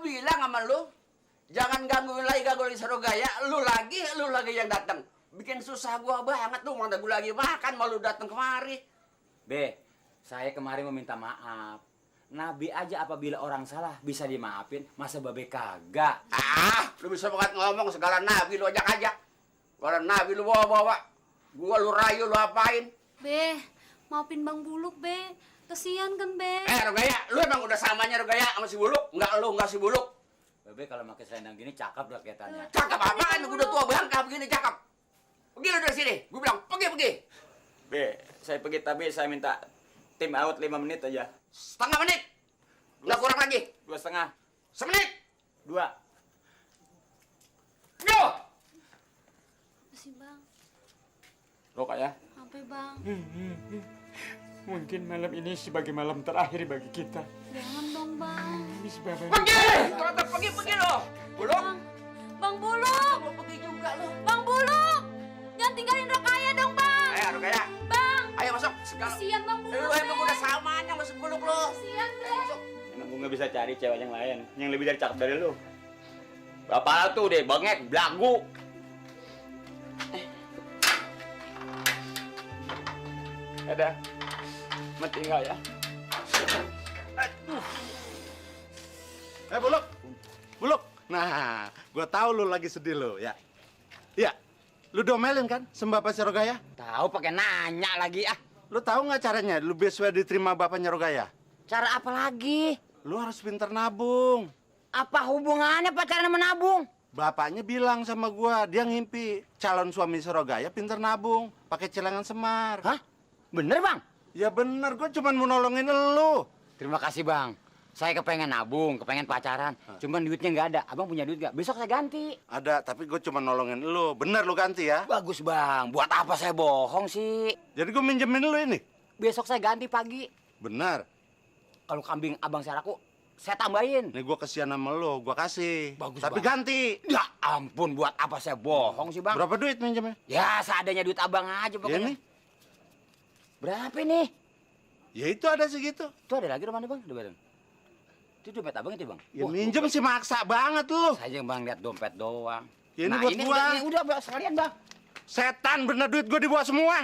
bilang sama lu, jangan gangguin Sarogaya. Lu lagi yang datang. Bikin susah gua banget tuh, mana gua lagi makan, malu datang kemari. Be, saya kemarin meminta maaf. Nabi aja apabila orang salah bisa dimaafin, masa babe kagak? Lu bisa banget ngomong segala nabi lu ajak-ajak. Segala nabi lu bawa-bawa. Gua lu rayu, lu apain? Be, maafin Bang Buluk, Be. Kesian kan, Be. Rogaya, lu emang udah samanya Rogaya sama si Buluk? Enggak si Buluk. Babe kalau pakai selendang gini cakep lah kelihatannya. Cakep apaan? Gua udah tua bangka begini cakep. Pergi lu dari sini. Gua bilang, pergi. Be, saya pergi tapi saya minta tim out 5 menit aja. Setengah menit. Nggak kurang lagi. 2,5. Semenit. 2. Go! Makasih, Bang. Rokok ya. Sampai, Bang. Mungkin malam ini sebagai malam terakhir bagi kita. Jangan dong, Bang. Ini sebagai... Pergi! Kalau tak pergi lo. Buluk. Bang Buluk! Mau pergi juga lo. Bang Buluk! Jangan tinggalin Rokaya dong, Bang. Ayo Rogaya. Bang! Ayo masuk. Sekarang. Kesian Bang Buluk, Lu emang Be. udah samanya masuk Buluk lo. Kesian, Be. Masuk. Emang gue nggak bisa cari cewek yang lain yang lebih dari cakep dari lu. Bapak tuh deh bengek, belagu. Ada, tinggal ya. Buluk. Nah, gua tahu lu lagi sedih lu, ya. Iya. Lu domelin kan sama Bapak Sarogaya? Tahu pakai nanya lagi ah. Lu tahu nggak caranya lu beasiswa diterima Bapaknya Rogaya? Cara apa lagi? Lu harus pinter nabung. Apa hubungannya pacaran sama nabung? Bapaknya bilang sama gua, dia ngimpi calon suami Sarogaya pinter nabung, pakai celengan semar. Hah? Bener bang? Ya bener, gua cuma mau nolongin lu. Terima kasih bang. Saya kepengen nabung, kepengen pacaran. Cuman duitnya nggak ada. Abang punya duit nggak? Besok saya ganti. Ada, tapi gua cuma nolongin lu. Bener lu ganti ya? Bagus bang. Buat apa saya bohong sih? Jadi gua minjemin lu ini. Besok saya ganti pagi. Bener. Kalau kambing abang saya laku, saya tambahin. Nih gua kesian sama lu, gua kasih. Bagus, tapi Bang. ganti. Ya ampun, buat apa saya bohong sih bang? Berapa duit minjemnya? Ya seadanya duit abang aja Ya pokoknya. nih. Berapa nih? Ya itu ada segitu. Itu ada lagi rumahnya bang, dompet. Itu dompet abang itu bang. Ya Wah, minjem sih maksa banget lu. saya bang lihat dompet doang. Ya, ini buat gua. udah sekalian bang. Setan bener duit gua dibawa semua.